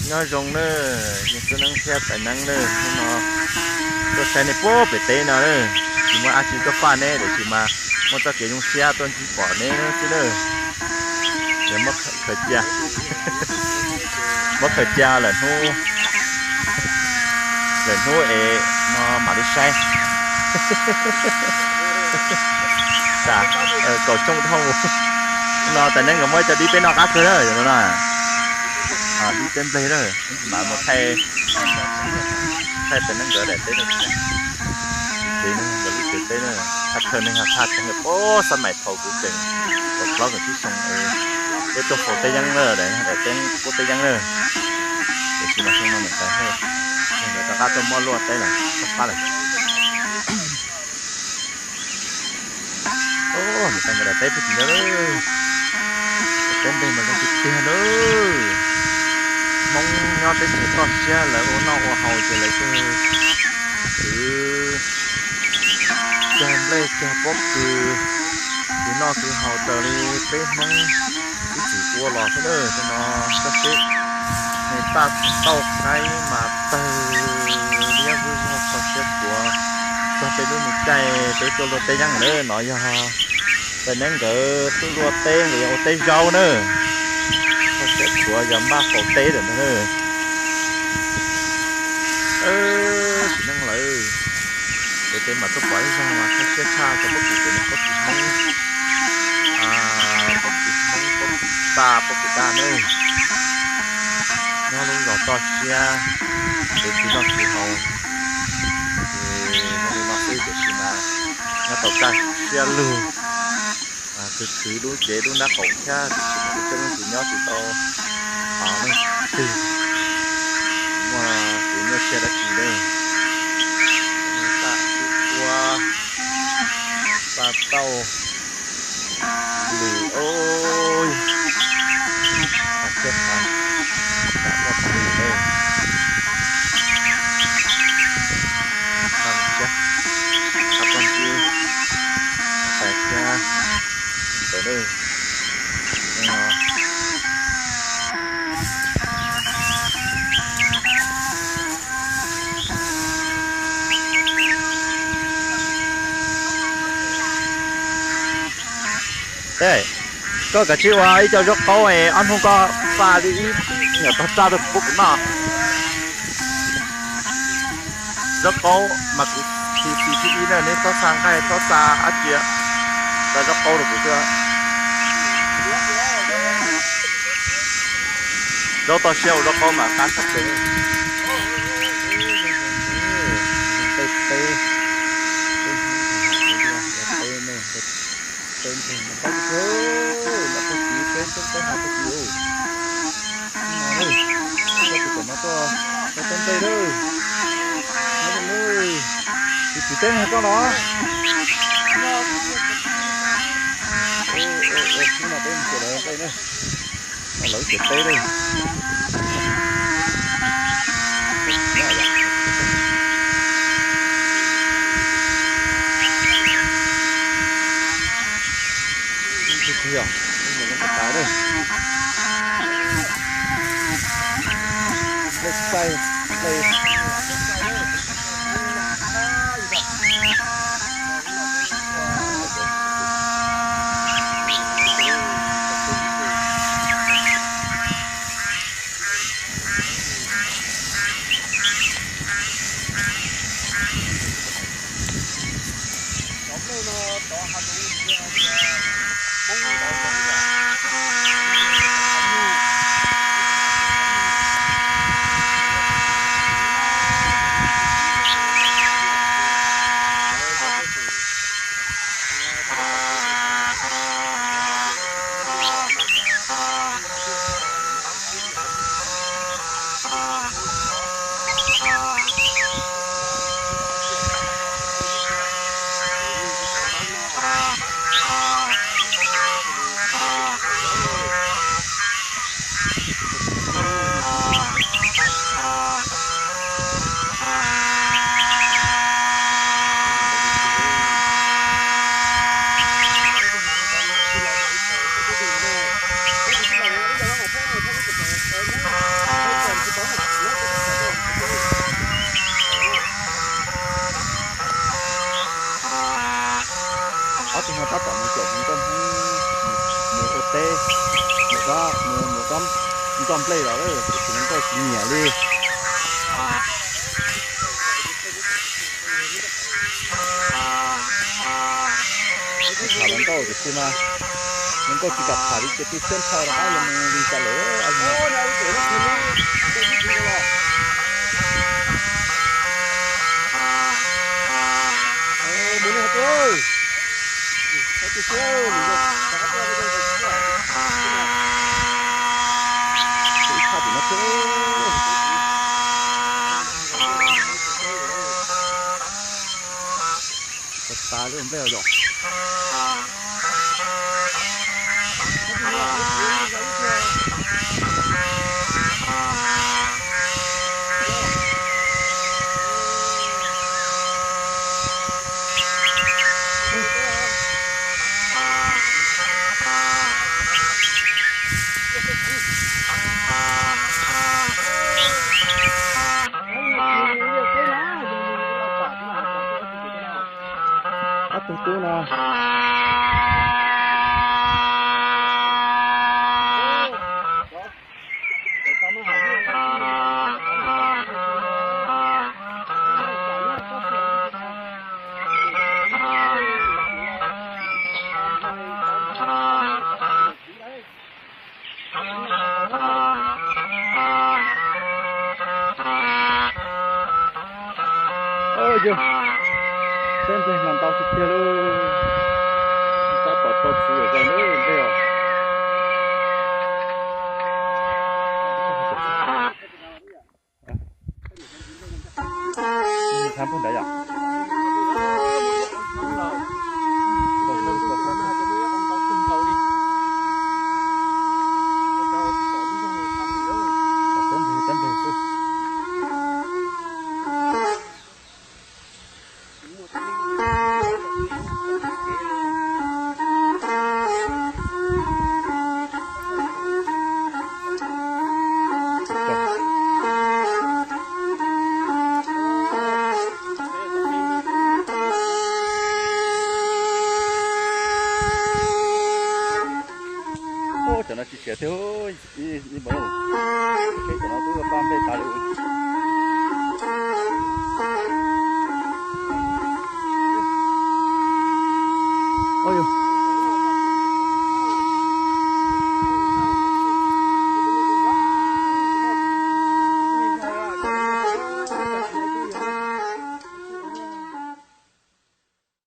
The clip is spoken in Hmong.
Nyob zoo nawb, yog Tub Neeb thiab Tais Neeb nawb, hnub no tuaj saib nej puag pem teb no nawb, tsis muaj dab tsi tuaj faj neb tiam sis mas muaj txoj kev zoo siab tuaj ntsib pom neb xwb nawb. Muab khaws cia, muab khaws cia lawm hnub, lawm hnub es no mam li saib. Kaum xyoo dhau no Tais Neeb nkawd muab cov dib peb noj qab kawg na, no dib teb nplej na, mas mus thaij, thaij Tais Neeb nkawd daim teb, tsev nkawd lub tsev teb na, thaj thawj neeg thaj tseeb lawm. Xab maim thaum kuv tseem kaum plaub kaum tsib xyoo, peb tuaj faus teb yeeb na, daim teb, kuj teb yeeb na, tiam sis mas xyoo no nkawd rov qab tuaj muab luaj teb lawm, toj qab lawm. Niam tais nkawd daim teb puag tim no, teb nplej mas zoo tiag tiag nawb. Hmoob nyob teb chaws toj siab lawv ua noj ua haus ces lawv kuj khwv cog nplej cog pob kws, khwv noj khwv haus raws li peb Hmoob ib txwm ua los xwb na. Tej no koj seb, nej paj tauj qaib mas tawg liab vwj vog kho siab khuav. Txog peb lub me caij peb tuaj luaj teb yeeb lawm no yog Tais Neeb nkawd tuaj luaj teb, nkawd yog ua teb zaub na. Kho siab khuav yog npaj faus teb lawm ntag na. Txiv neej lawm, pem teb mas tuaj pom ib zog mas kho siab tshaj cov pob kws pem no, pob kws Hmoob, pob kws Hmoob, pob kws tag, pob kws daj na. Nyob lub zos toj siab, kev khwv noj khwv haus ces zoo li no xwb tiam sis mas nyob tau kaj siab lug, khwv khwv lub cev lub nrab qaum thiab tiam sis mas lub caij lub nyoog nyob tsis tau leej twg muaj kev nyuaj siab dab tsi li. Paj tauj, lws, ov, qhov txhia qhov, tam muaj qhov lws na. Qab poj ntxwb, tais thiab ntawd na. Koj kav tsij ua ib co zaub qaub es ob hnub koj faj li ib nyuam tog tsaj rau kuv pub kuv noj. Zaub qaub mas kuv thib, thib ib na, neb txhob xa nqaij txhob xa dab tsi, xa zaub qaub rau kuv xwb. Zaub toj siab ua zaub qaub mas qab tshaj plaws. Tej teb, teb nteg mas qab tshaj, nram pog txiv peb teb, peb hav pog txiv. Koj tus tom no tuaj, koj teb ntej lawm. Tus txiv teb no koj los? Hnub no peb mus txiav lawv ntej na. Lawv txiav teb lawm. Nroj nplej los lawm, tab sis hluas nkauj tsis nyiam li. Tham hluas nkauj tiam sis mas hluas nkauj tsis kam tham li ces tu siab nrho rov qab los mus li cas lawm. Ib thaj tim no thiab. Tag lub nplej yom. Ob tug tub no. Yog, peb nplej mas ntau tiag tiag lauj. Tab tom tso txhuv zom zaws ntawd nplej os. Thab puag nrad yom. Cov no tsis siav thiab, ib npaum, cov no twb paj nplej tas li.